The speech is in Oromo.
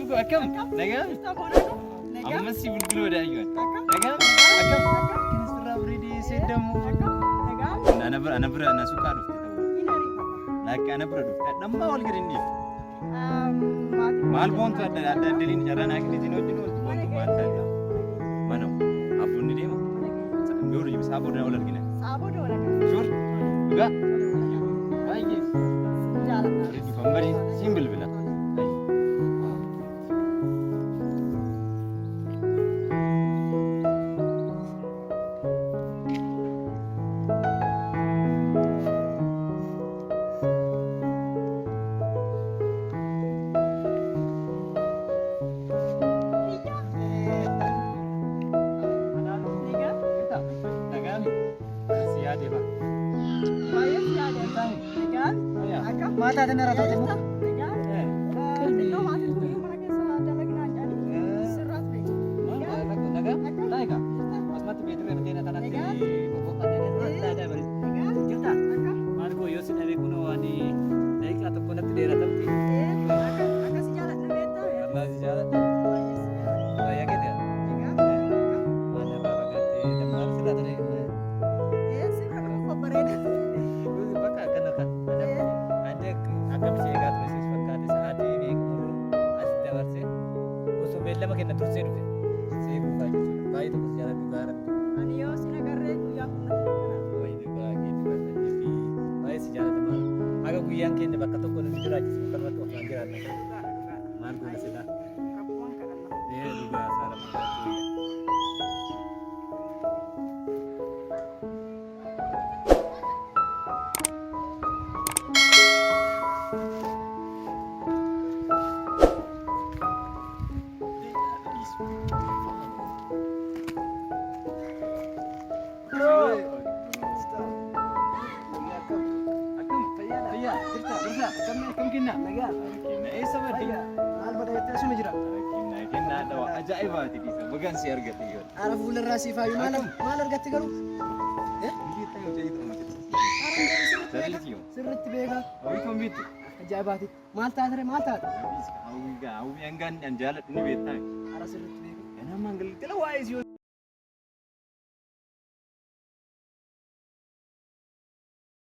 koo akkam? Nagaa? Ammas si bilbiluu daayyoo. Nagaa? Akkam? Akkan sirraa bareedee seeddamu. Ana bira ana bira ana suqaa dhufte ta'uu. Laakki ana bira dhufte. Dhammaa wal gadi hin dhiiftu. Maal boontu adda adda addaliin carraa naa kennitiin wajjin ooltu boontu maal taate? Mana abboon ni deema. Yoo deema isaa booda wal argina. Sure? Dhugaa? Baay'ee. Bareedu kan barii siin bilbila. Maal taate narra taate immoo? Maal koo yoo si dhabe kunoo ani daqiiqaa tokko natti dheeratamti. Wallaahi si jaaladha. Fayyaa keeti haa? Waan narraa fagaattee dammaara sirraa ta'e. Bakka akkana kan ani akkam si eegaa ture siis fakkaate sa'aatii meeqa muruu as dabarse osoo beellama kenna tursee dhufe si eeguufaa jechuudha. Baay'ee tokko si jaaladhu gaara. Ani yoo sin agarree guyyaa kun natti dukkana. Wayii dhugaa keetti barbaadee fi baay'ee si jaalata maal haga guyyaan keenya bakka tokko nu jiraachisu akkanumatti ofaan jiraanna maal goona silaa Rabbumaan kadhanna. ee dhugaa saala maqaatti wayya. Ara fuularraa siif haayyu maal maal argatte garuu? Sirriitti beeka. Ajaa'ibaati. Maal taate maal taate? Ara sirriitti beeka.